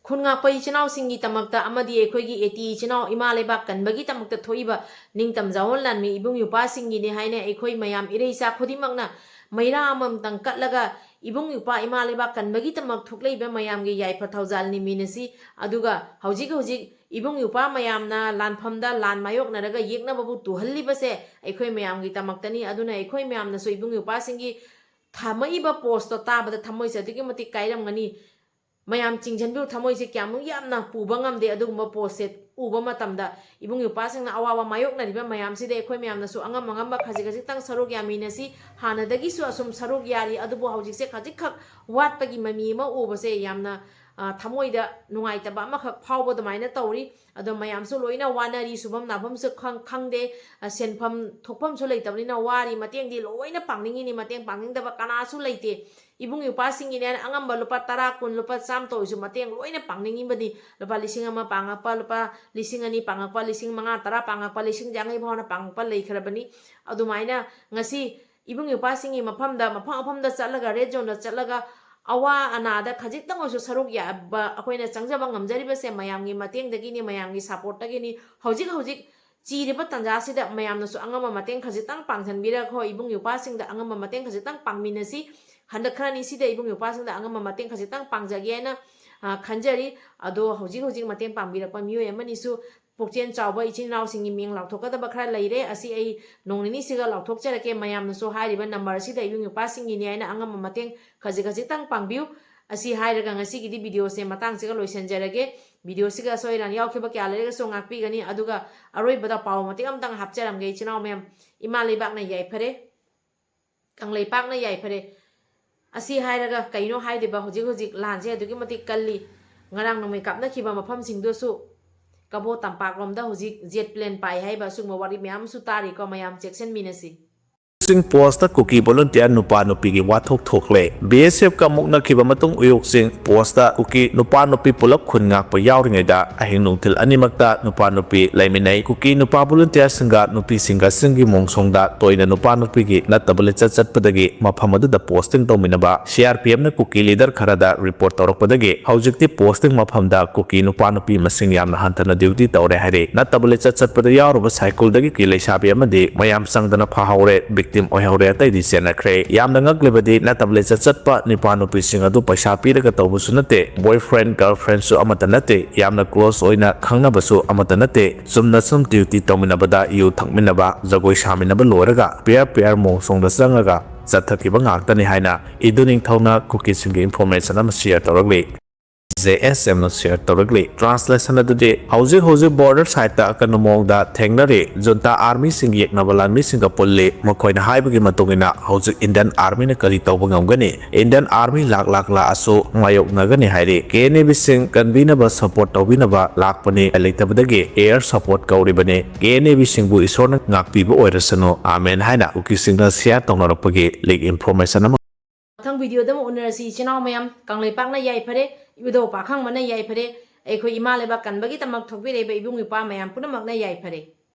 ꯈꯨꯟ ꯉꯥꯛꯄ ꯏꯆꯤꯟ ꯏꯅꯥꯎꯁꯤꯡꯒꯤꯗꯃꯛꯇ ꯑꯃꯗꯤ ꯑꯩꯈꯣꯏꯒꯤ ꯑꯦ ꯇꯤ ꯏꯆꯤꯟ ꯏꯅꯥꯎ ꯏꯃꯥ ꯂꯩꯕꯥꯛ ꯀꯟꯕꯒꯤꯗꯃꯛꯇ ꯊꯣꯛꯏꯕ ꯅꯤꯡꯇꯝ ꯖꯥꯋꯣꯟ ꯂꯥꯟꯃꯤ ꯏꯕꯨꯡ ꯏꯄ꯭ꯋꯥꯁꯤꯡꯒꯤꯅꯤ ꯍꯥꯏꯅ ꯑꯩꯈꯣꯏ ꯃꯌꯥꯝ ꯏꯔꯩꯆꯥ ꯈꯨꯗꯤꯡꯃꯛꯅ ꯃꯩꯔꯥ ꯑꯃꯃꯝꯇꯪ ꯀꯠꯂꯒ ꯏꯕꯨꯡ ꯏꯄ꯭ꯋꯥ ꯏꯃꯥ ꯂꯩꯕꯥꯛ ꯀꯟꯕꯒꯤꯗꯃꯛ ꯊꯣꯛꯂꯛꯏꯕ ꯃꯌꯥꯝꯒꯤ ꯌꯥꯏꯐ ꯊꯧꯖꯥꯜꯅꯤ ꯃꯤꯅꯁꯤ꯫ ꯑꯗꯨꯒ ꯍꯧꯖꯤꯛ ꯍꯧꯖꯤꯛ ꯏꯕꯨꯡ ꯏꯄ꯭ꯋꯥ ꯃꯌꯥꯝꯅ ꯂꯥꯟꯐꯝꯗ ꯂꯥꯟ ꯃꯥꯌꯣꯛꯅꯔꯒ ꯌꯦꯛꯅꯕꯕꯨ ꯇꯨꯍꯜꯂꯤꯕꯁꯦ ꯑꯩꯈꯣꯏ ꯃꯌꯥꯝꯒꯤꯗꯃꯛꯇꯅꯤ꯫ ꯑꯗꯨꯅ ꯑꯩꯈꯣꯏ ꯃꯌꯥꯝꯅꯁꯨ ꯏꯕꯨꯡ ꯏꯄ꯭ꯋꯥꯁꯤꯡꯒꯤ ꯊꯝꯃꯛꯏꯕ ꯄꯣꯁꯇꯣ ꯇꯥꯕꯗ ꯊꯃꯣꯏꯁꯦ ꯑꯗꯨꯛꯀꯤ ꯃꯇꯤꯛ ꯀꯥꯏꯔꯝꯒꯅꯤ꯫ ꯃꯌꯥꯝ ꯆꯤꯡꯁꯤꯟꯕꯤꯌꯨ, ꯊꯃꯣꯏꯁꯦ ꯀꯌꯥꯃꯨꯛ ꯌꯥꯝꯅ ꯄꯨꯕ ꯉꯝꯗꯦ꯫ ꯑꯗꯨꯒꯨꯝꯕ ꯄꯣꯁꯁꯦ ꯎꯕ ꯃꯇꯝꯗ ꯏꯕꯨꯡ ꯏꯄ꯭ꯋꯥꯁꯤꯡꯅ ꯑꯋꯥꯕ ꯃꯥꯌꯣꯛꯅꯔꯤꯕ ꯃꯌꯥꯝꯁꯤꯗ ꯑꯩꯈꯣꯏ ꯃꯌꯥꯝꯅꯁꯨ ꯑꯉꯝ ꯑꯉꯝꯕ ꯈꯖꯤꯛ ꯈꯖꯤꯛꯇꯪ ꯁꯔꯨꯛ ꯌꯥꯃꯤꯟꯅꯁꯤ꯫ ꯍꯥꯟꯅꯗꯒꯤꯁꯨ ꯑꯁꯨꯝ ꯁꯔꯨꯛ ꯌꯥꯔꯤ, ꯑꯗꯨꯕꯨ ꯍꯧꯖꯤꯛꯁꯦ ꯈꯖꯤꯛꯈꯛ ꯋꯥꯠꯄꯒꯤ ꯃꯃꯤ ꯑꯃ ꯎꯕꯁꯦ ꯌꯥꯝꯅ, ꯑ, ꯊꯃꯣꯏꯗ ꯅꯨꯡꯉꯥꯏꯇꯕ ꯑꯃꯈꯛ ꯐꯥꯎꯕ ꯑꯗꯨꯃꯥꯏꯅ ꯇꯧꯔꯤ꯫ ꯑꯗꯣ ꯃꯌꯥꯝꯁꯨ ꯂꯣꯏꯅ ꯋꯥꯅꯔꯤ, ꯁꯨꯐꯝ ꯅꯥꯐꯝꯁꯨ ꯈꯪ-, ꯈꯪꯗꯦ, ꯑ, ꯁꯦꯟꯐꯝ ꯊꯣꯛꯐꯝꯁꯨ ꯂꯩꯇꯕꯅꯤꯅ ꯋꯥꯔꯤ꯫ ꯃꯇꯦꯡꯗꯤ ꯂꯣꯏꯅ ꯄꯥꯡꯅꯤꯡꯉꯤꯅꯤ, ꯃꯇꯦꯡ ꯄꯥꯡꯅꯤꯡꯗꯕ ꯀꯅꯥꯁꯨ ꯂꯩꯇꯦ꯫ ꯏꯕꯨꯡ ꯏꯄ꯭ꯋꯥꯁꯤꯡꯒꯤꯅꯦꯅ ꯑꯉꯝꯕ ꯂꯨꯄꯥ ꯇꯔꯥ, ꯀꯨꯟ, ꯂꯨꯄꯥ ꯆꯥꯝꯃ ꯇꯧꯔꯁꯨ ꯃꯇꯦꯡ ꯂꯣꯏꯅ ꯄꯥꯡꯅꯤꯡꯉꯤꯕꯅꯤ꯫ ꯂꯨꯄꯥ ꯂꯤꯁꯤꯡ ꯑꯃ ꯄꯥꯡꯉꯛꯄ, ꯂꯨꯄꯥ ꯂꯤꯁꯤꯡ ꯑꯅꯤ ꯄꯥꯡꯉꯛꯄ, ꯂꯤꯁꯤꯡ ꯃꯉꯥ, ꯇꯔꯥ ꯄꯥꯡꯉꯛꯄ, ꯂꯤꯁꯤꯡ ꯌꯥꯡꯈꯩ ꯐꯥꯎꯅ ꯄꯥꯡꯉꯛꯄ ꯂꯩꯈ꯭ꯔꯕꯅꯤ꯫ ꯑꯗꯨꯃꯥꯏꯅ ꯉꯁꯤ ꯏꯕꯨꯡ ꯏꯄ꯭ꯋꯥꯁꯤꯡꯒꯤ ꯃꯐꯝꯗ, ꯃꯐꯝ ꯃꯐꯝꯗ ꯆꯠꯂꯒ, ꯔꯦꯗ ꯖꯣꯟꯗ ꯆꯠꯂꯒ ꯑꯋꯥ ꯑꯅꯥꯗ ꯈꯖꯤꯛꯇꯪ ꯑꯣꯏꯔꯁꯨ ꯁꯔꯨꯛ ꯌꯥꯕ ꯑꯩꯈꯣꯏꯅ ꯆꯪꯖꯕ ꯉꯝꯖꯔꯤꯕꯁꯦ ꯃꯌꯥꯝꯒꯤ ꯃꯇꯦꯡꯗꯒꯤꯅꯤ, ꯃꯌꯥꯝꯒꯤ ꯁꯞꯄꯣꯔꯠꯇꯒꯤꯅꯤ꯫ ꯍꯧꯖꯤꯛ ꯍꯧꯖꯤꯛ ꯆꯤꯔꯤꯕ ꯇꯥꯟꯖꯥꯁꯤꯗ ꯃꯌꯥꯝꯅꯁꯨ ꯑꯉꯝꯕ ꯃꯇꯦꯡ ꯈꯖꯤꯛꯇꯪ ꯄꯥꯡꯁꯤꯟꯕꯤꯔꯒ ꯍꯣꯏ ꯏꯕꯨꯡ ꯏꯄ꯭ꯋꯥꯁꯤꯡꯗ ꯑꯉꯝꯕ ꯃꯇꯦꯡ ꯈꯖꯤꯛꯇꯪ ꯄꯥꯡꯃꯤꯟꯅꯁꯤ꯫ ꯍꯟꯗꯛ ꯈꯔ ꯑꯅꯤꯁꯤꯗ ꯏꯕꯨꯡ ꯏꯄ꯭ꯋꯥꯁꯤꯡꯗ ꯑꯉꯝꯕ ꯃꯇꯦꯡ ꯈꯖꯤꯛꯇꯪ ꯄꯥꯡꯖꯒꯦ ꯍꯥꯏꯅ, ꯑ, ꯈꯟꯖꯔꯤ꯫ ꯑꯗꯣ ꯍꯧꯖꯤꯛ ꯍꯧꯖꯤꯛ ꯃꯇꯦꯡ ꯄꯥꯡꯕꯤꯔꯛꯄ ꯃꯤꯑꯣꯏ ꯑꯃꯅꯤꯁꯨ ꯄꯨꯛꯆꯦꯜ ꯆꯥꯎꯕ ꯏꯆꯤꯟ ꯏꯅꯥꯎꯁꯤꯡꯒꯤ ꯃꯤꯡ ꯂꯥꯎꯊꯣꯛꯀꯗꯕ ꯈꯔ ꯂꯩꯔꯦ꯫ ꯑꯁꯤ ꯑꯩ ꯅꯣꯡ ꯅꯤꯅꯤꯁꯤꯒ ꯂꯥꯎꯊꯣꯛꯆꯔꯛꯀꯦ꯫ ꯃꯌꯥꯝꯅꯁꯨ ꯍꯥꯏꯔꯤꯕ ꯅꯝꯕꯔ ꯑꯁꯤꯗ ꯏꯕꯨꯡ ꯏꯄ꯭ꯋꯥꯁꯤꯡꯒꯤꯅꯤ ꯍꯥꯏꯅ ꯑꯉꯝꯕ ꯃꯇꯦꯡ ꯈꯖꯤꯛ ꯈꯖꯤꯛꯇꯪ ꯄꯥꯡꯕꯤꯌꯨ꯫ ꯑꯁꯤ ꯍꯥꯏꯔꯒ ꯉꯁꯤꯒꯤꯗꯤ ꯚꯤꯗꯤꯑꯣꯁꯦ ꯃꯇꯥꯡꯁꯤꯒ ꯂꯣꯏꯁꯤꯟꯖꯔꯒꯦ꯫ ꯚꯤꯗꯤꯑꯣꯁꯤꯒ ꯑꯁꯣꯏ ꯑꯔꯥꯟ ꯌꯥꯎꯈꯤꯕ ꯀꯌꯥ ꯂꯩꯔꯒꯁꯨ ꯉꯥꯛꯄꯤꯒꯅꯤ꯫ ꯑꯗꯨꯒ ꯑꯔꯣꯏꯕꯗ ꯄꯥꯎ ꯃꯇꯦꯛ ꯑꯃꯇꯪ ꯍꯥꯞꯆꯔꯝꯒꯦ ꯏꯆꯤꯟ ꯏꯅꯥꯎ ꯃꯌꯥꯝ꯫ ꯏꯃꯥ ꯂꯩꯕꯥꯛꯅ ꯌꯥꯏꯐꯔꯦ, ꯀꯪꯂꯩꯄꯥꯛꯅ ꯌꯥꯏꯐꯔꯦ꯫ ꯑꯁꯤ ꯍꯥꯏꯔꯒ ꯀꯩꯅꯣ ꯍꯥꯏꯗꯣꯏꯕ, ꯍꯧꯖꯤꯛ ꯍꯧꯖꯤꯛ ꯂꯥꯟꯁꯦ ꯑꯗꯨꯛꯀꯤ ꯃꯇꯤꯛ ꯀꯜꯂꯤ꯫ ꯉꯔꯥꯡ ꯅꯣꯡꯃꯩ ꯀꯥꯞꯅꯈꯤꯕ ꯃꯐꯝꯁꯤꯡꯗꯨꯁꯨ ꯀꯕꯣ ꯇꯝꯄꯥꯛꯂꯣꯝꯗ ꯍꯧꯖꯤꯛ ꯖꯦꯠ ꯄ꯭ꯂꯦꯟ ꯄꯥꯏ ꯍꯥꯏꯕ ꯑꯁꯤꯒꯨꯝꯕ ꯋꯥꯔꯤ ꯃꯌꯥꯝ ꯑꯃꯁꯨ ꯇꯥꯔꯤꯀꯣ꯫ ꯃꯌꯥꯝ ꯆꯦꯛꯁꯤꯟꯃꯤꯟꯅꯁꯤ꯫ ꯁꯤꯡ ꯄꯣꯁꯇ ꯀꯨꯀꯤ ꯚꯣꯂꯨꯟꯇꯤꯌꯔ ꯅꯨꯄꯥ ꯅꯨꯄꯤꯒꯤ ꯋꯥꯊꯣꯛ ꯊꯣꯛꯂꯦ꯫ ꯕꯤ ꯑꯦꯁ ꯑꯦꯐꯀ ꯃꯨꯛꯅꯈꯤꯕ ꯃꯇꯨꯡ ꯎꯌꯣꯛꯁꯤꯡ ꯄꯣꯁꯇ ꯀꯨꯀꯤ ꯅꯨꯄꯥ ꯅꯨꯄꯤ ꯄꯨꯂꯞ ꯈꯨꯟ ꯉꯥꯛꯄ ꯌꯥꯎꯔꯤꯉꯩꯗ ꯑꯍꯤꯡ ꯅꯨꯡꯊꯤꯜ ꯑꯅꯤꯃꯛꯇ ꯅꯨꯄꯥ ꯅꯨꯄꯤ ꯂꯩꯃꯤꯟꯅꯩ꯫ ꯀꯨꯀꯤ ꯅꯨꯄꯥ ꯚꯣꯂꯨꯟꯇꯤꯌꯔꯁꯤꯡꯒ ꯅꯨꯄꯤꯁꯤꯡꯒꯁꯤꯡꯒꯤ ꯃꯣꯡꯁꯣꯡꯗ ꯇꯣꯏꯅ ꯅꯨꯄꯥ ꯅꯨꯄꯤꯒꯤ ꯅꯠꯇꯕ ꯂꯤꯆꯠ ꯆꯠꯄꯗꯒꯤ ꯃꯐꯝ ꯑꯗꯨꯗ ꯄꯣꯁꯇꯤꯡ ꯇꯧꯃꯤꯟꯅꯕ ꯁꯤ ꯑꯥꯔ ꯄꯤ ꯑꯦꯐꯅ ꯀꯨꯀꯤ ꯂꯤꯗꯔ ꯈꯔꯗ ꯔꯤꯄꯣꯔꯠ ꯇꯧꯔꯛꯄꯗꯒꯤ ꯍꯧꯖꯤꯛꯇꯤ ꯄꯣꯁꯇꯤꯡ ꯃꯐꯝꯗ ꯀꯨꯀꯤ ꯅꯨꯄꯥ ꯅꯨꯄꯤ ꯃꯁꯤꯡ ꯌꯥꯝꯅ ꯍꯟꯊꯅ ꯗ꯭ꯌꯨꯇꯤ ꯇꯧꯔꯦ ꯍꯥꯏꯔꯤ꯫ ꯅꯠꯇꯕ ꯂꯤꯆꯠ ꯆꯠꯄꯗ ꯌꯥꯎꯔꯨꯕ ꯁꯥꯏꯀꯨꯜꯗꯒꯤ ꯀꯨꯀꯤ ꯂꯩꯁꯥꯕꯤ ꯑꯃꯗꯤ ꯃꯌꯥꯝ ꯆꯪꯗꯅ ꯐꯥꯍꯧꯔꯦ, ꯚꯤꯛꯇꯤꯝ ꯑꯣꯏꯍꯧꯔꯦ, ꯑꯇꯩꯗꯤ ꯆꯦꯟꯅꯈ꯭ꯔꯦ꯫ ꯌꯥꯝꯅ ꯉꯛꯂꯤꯕꯗꯤ ꯅꯠꯇꯕ ꯂꯤꯆꯠ ꯆꯠꯄ ꯅꯨꯄꯥ ꯅꯨꯄꯤꯁꯤꯡ ꯑꯗꯨ ꯄꯩꯁꯥ ꯄꯤꯔꯒ ꯇꯧꯕꯁꯨ ꯅꯠꯇꯦ, ꯕꯣꯏ ꯐ꯭ꯔꯦꯟ, ꯒꯔꯜ ꯐ꯭ꯔꯦꯟꯁꯨ ꯑꯃꯠꯇ ꯅꯠꯇꯦ, ꯌꯥꯝꯅ ꯀ꯭ꯂꯣꯁ ꯑꯣꯏꯅ ꯈꯪꯅꯕꯁꯨ ꯑꯃꯠꯇ ꯅꯠꯇꯦ, ꯆꯨꯝꯅ ꯁꯨꯝ ꯗ꯭ꯌꯨꯇꯤ ꯇꯧꯃꯤꯟꯅꯕꯗ ꯌꯨ ꯊꯛꯃꯤꯟꯅꯕ, ꯖꯒꯣꯏ ꯁꯥꯃꯤꯟꯅꯕ ꯂꯣꯏꯔꯒ ꯄꯤꯌꯔ ꯄꯤꯌꯔ ꯃꯣꯡꯁꯣꯡꯗ ꯆꯪꯉꯒ ꯆꯠꯊꯈꯤꯕ ꯉꯥꯛꯇꯅꯤ ꯍꯥꯏꯅ ꯏꯗꯨ ꯅꯤꯡꯊꯧꯅ ꯀꯨꯀꯤꯁꯤꯡꯒꯤ ꯏꯟꯐꯣꯔꯃꯦꯁꯟ ꯑꯃ ꯁꯤꯌꯔ ꯇꯧꯔꯛꯂꯤ꯫ ꯖꯦ ꯑꯦꯁ ꯑꯦꯝꯅ ꯁꯤꯌꯔ ꯇꯧꯔꯛꯂꯤ꯫ ꯇ꯭ꯔꯥꯟꯁꯂꯦꯁꯟ ꯑꯗꯨꯗꯤ ꯍꯧꯖꯤꯛ ꯍꯧꯖꯤꯛ ꯕꯣꯔꯗꯔ ꯁꯥꯏꯠꯇ ꯑꯀꯟꯕ ꯃꯑꯣꯡꯗ ꯊꯦꯡꯅꯔꯤ꯫ ꯖꯨꯟꯇꯥ ꯑꯥꯔꯃꯤꯁꯤꯡ ꯌꯦꯛꯅꯕ ꯂꯥꯟꯃꯤꯁꯤꯡꯒ ꯄꯨꯜꯂꯤ꯫ ꯃꯈꯣꯏꯅ ꯍꯥꯏꯕꯒꯤ ꯃꯇꯨꯡ ꯏꯟꯅ ꯍꯧꯖꯤꯛ ꯏꯟꯗꯤꯌꯟ ꯑꯥꯔꯃꯤꯅ ꯀꯔꯤ ꯇꯧꯕ ꯉꯝꯒꯅꯤ? ꯏꯟꯗꯤꯌꯟ ꯑꯥꯔꯃꯤ ꯂꯥꯛ ꯂꯥꯛ ꯂꯥꯛꯑꯁꯨ ꯃꯥꯌꯣꯛꯅꯒꯅꯤ ꯍꯥꯏꯔꯤ꯫ ꯀꯦ ꯑꯦꯟ ꯑꯦ ꯕꯤꯁꯤꯡ ꯀꯟꯕꯤꯅꯕ, ꯁꯄꯣꯔꯠ ꯇꯧꯕꯤꯅꯕ ꯂꯥꯛꯄꯅꯤ꯫ ꯂꯩꯇꯕꯗꯒꯤ ꯑꯦꯌꯔ ꯁꯄꯣꯔꯠ ꯀꯧꯔꯤꯕꯅꯤ꯫ ꯀꯦ ꯑꯦꯟ ꯑꯦ ꯕꯤꯁꯤꯡꯕꯨ ꯏꯁꯣꯔꯅ ꯉꯥꯛꯄꯤꯕ ꯑꯣꯏꯔꯁꯅꯨ꯫ ꯑꯥꯃꯦꯟ ꯍꯥꯏꯅ ꯀꯨꯀꯤꯁꯤꯡꯅ ꯁꯤꯌꯔ ꯇꯧꯅꯔꯛꯄꯒꯤ ꯂꯤꯛ ꯏꯟꯐꯣꯔꯃꯦꯁꯟ ꯑꯃ ꯃꯊꯪ ꯚꯤꯗꯤꯑꯣꯗ ꯑꯃꯨꯛ ꯎꯅꯔꯁꯤ ꯏꯆꯤꯟ ꯏꯅꯥꯎ ꯃꯌꯥꯝ꯫ ꯀꯪꯂꯩꯄꯥꯛꯅ ꯌꯥꯏꯐꯔꯦ, ꯏꯕꯨꯙꯧ ꯄꯥꯈꯪꯕꯅ ꯌꯥꯏꯐꯔꯦ, ꯑꯩꯈꯣꯏ ꯏꯃꯥ ꯂꯩꯕꯥꯛ ꯀꯟꯕꯒꯤꯗꯃꯛ ꯊꯣꯛꯄꯤꯔꯛꯏꯕ ꯏꯕꯨꯡ ꯏꯄ꯭ꯋꯥ ꯃꯌꯥꯝ ꯄꯨꯝꯅꯃꯛꯅ ꯌꯥꯏꯐꯔꯦ꯫